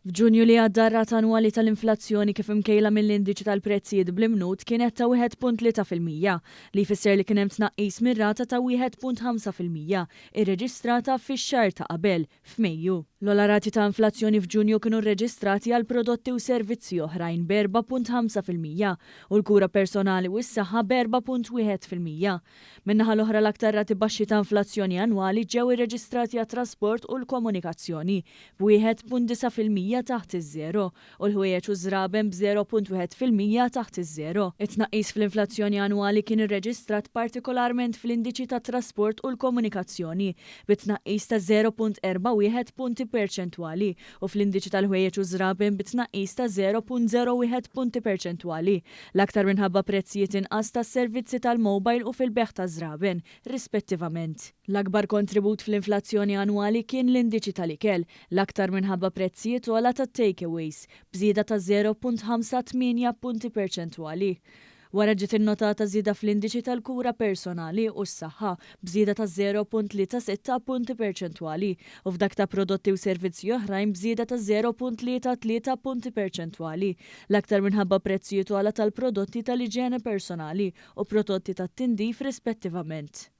F'Ġunju li għadda r-rata annwali tal-inflazzjoni kif imkejla mill-indiċi tal-prezzijiet bl-imnut kienet ta' 1.3%, li jfisser li kien hemm tnaqqis mir-rata ta' 1.5% irreġistrata fix-xahar ta' qabel, f'Mejju. L-ogħla rati ta' inflazzjoni f'Ġunju kienu rreġistrati għal prodotti u servizzi oħrajn b'4.5% u l-kura personali u s-saħħa b'4.1%. Min-naħa l-oħra l-aktar rati baxxi ta' inflazzjoni annwali ġew irreġistrati għat-trasport u l-komunikazzjoni b'1.9% taħt iż-żero u l-ħwejjeġ u ż-żraben b'0.1% taħt iż-żero. It-tnaqqis fl-inflazzjoni annwali kien irreġistrat partikolarment fl-indiċi tat-trasport u l-komunikazzjoni bi tnaqqis ta' 0.41 punti perċentwali u fl-indiċi tal-ħwejjeġ u ż-żraben bi tnaqqis ta' 0.01 punti perċentwali, l-aktar minħabba prezzijiet inqas tas-servizzi tal-mowbajl u fil-bejgħ taż-żraben, rispettivament. L-akbar kontribut fl-inflazzjoni annwali kien l-indiċi tal-ikel, l-aktar minħabba prezzijiet ogħla tat-takeaways, b'żieda ta' 0.58 punti perċentwali. Wara ġiet innotata żieda fl-indiċi tal-kura personali u s-saħħa, b'żieda ta' 0.36 punti perċentwali, u f'dak ta' prodotti u servizzi oħrajn b'żieda ta' 0.33 punti perċentwali, l-aktar minħabba prezzijiet ogħla tal-prodotti tal-iġene personali u prodotti tat-tindif rispettivament.